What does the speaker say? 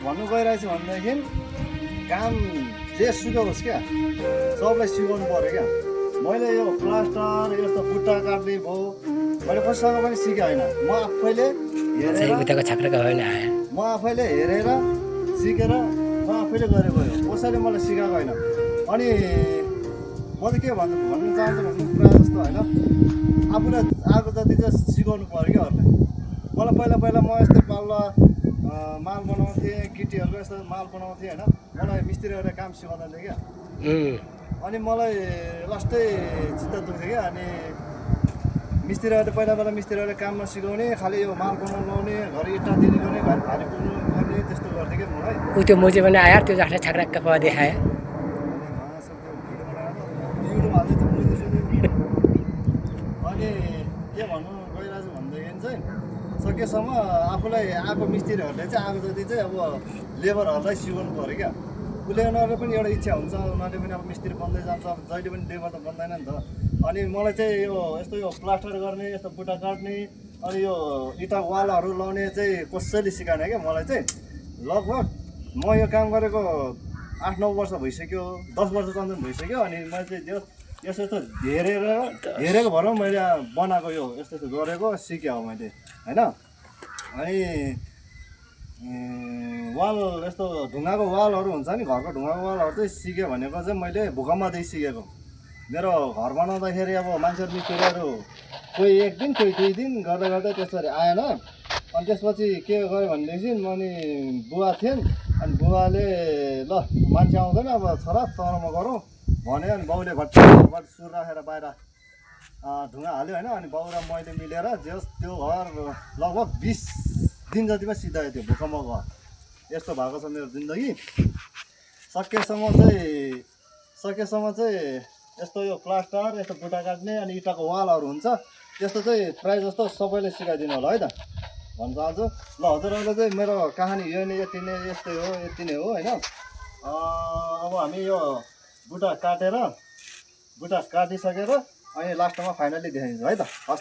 भन्नु गइरहेछु भनेदेखि काम जे सुकाओस् क्या सबलाई सिकाउनु पर्यो क्या। मैले यो प्लास्टर यस्तो बुट्टा काट्ने भयो मैले कसैसँग पनि सिकेँ होइन। म आफैले हेरेर सिकेर म आफैले गरेको हो। कसैले मलाई सिकाएको होइन। अनि म त के भन्नु चाहन्छु भन्नु प्रायः जस्तो होइन, आफूलाई आएको जति चाहिँ सिकाउनु पऱ्यो क्या अरूलाई। मलाई पहिला म यस्तो पाल्ला माल बनाउँथेँ, गिटीहरूको यस्तो माल बनाउँथेँ होइन। मलाई मिस्त्रीहरूले काम सिकाउँदैन थियो क्या। अनि मलाई लास्टै चित्त दुख्थ्यो क्या। अनि मिस्त्रीहरूले पहिला मिस्त्रीहरूले काम नसिकाउने, खालि यो माल बनाउनु लाउने, घरि इँटा दिने गर्ने, घरि भारी पुग्नु गर्ने, त्यस्तो गर्थेँ क्या मलाई। त्यो मुझे पनि आया त्यो जसले छक्राक्क पा देखाए अनि के भन्नु गइरहेको छु भनेदेखि चाहिँ सकेसम्म आफूलाई आएको मिस्त्रीहरूले चाहिँ आएको जति चाहिँ अब लेबरहरूलाई सिकाउनु पऱ्यो क्या। उनीहरूले पनि एउटा इच्छा हुन्छ, उनीहरूले पनि अब मिस्त्री बन्दै जान्छ, अब जहिले पनि लेबर त बन्दैन नि त। अनि मलाई चाहिँ यो यस्तो यो प्लास्टर गर्ने, यस्तो बुट्टा काट्ने, अनि यो इँटा वालहरू लाउने चाहिँ कसैले सिकाएन क्या मलाई चाहिँ। लगभग म यो काम गरेको 8-9 वर्ष भइसक्यो, 10 वर्ष चन्द्रन भइसक्यो। अनि मैले चाहिँ यस्तो यस्तो हेरेको भएर मैले बनाएको यो यस्तो यस्तो गरेको सिकेँ हो मैले होइन। अनि वाल यस्तो ढुङ्गाको वालहरू हुन्छ नि, घरको ढुङ्गाको वालहरू चाहिँ सिकेँ भनेको चाहिँ मैले भूकम्पदेखि सिकेको। मेरो घर बनाउँदाखेरि अब मान्छेहरू मिस्त्रीहरू कोही एक दिन कोही 2 दिन गर्दै त्यसरी आएन। अनि त्यसपछि के गर्यो भनेदेखि अनि बुवा थिएँ। अनि बुवाले ल मान्छे आउँदैन अब छोरा तर म गरौँ भने, अनि बाउले भट्ट सुर राखेर बाहिर ढुङ्गा हाल्यो होइन। अनि बाउ र मैले मिलेर जस त्यो घर लगभग 20 दिन जतिमा सिधायो त्यो भूकम्पको घर। यस्तो भएको छ मेरो जिन्दगी। सकेसम्म चाहिँ यस्तो यो प्लास्टर, यस्तो बुट्टा काट्ने, अनि इँटाको वालहरू हुन्छ त्यस्तो चाहिँ प्रायः जस्तो सबैले सिकाइदिनु होला है त भन्न चाहन्छु। ल हजुरहरूले चाहिँ मेरो कहानी यो नै यति नै हो होइन। अब हामी यो बुट्टा काटिसकेर अनि लास्टमा फाइनली देखाइन्छ है त। हस्।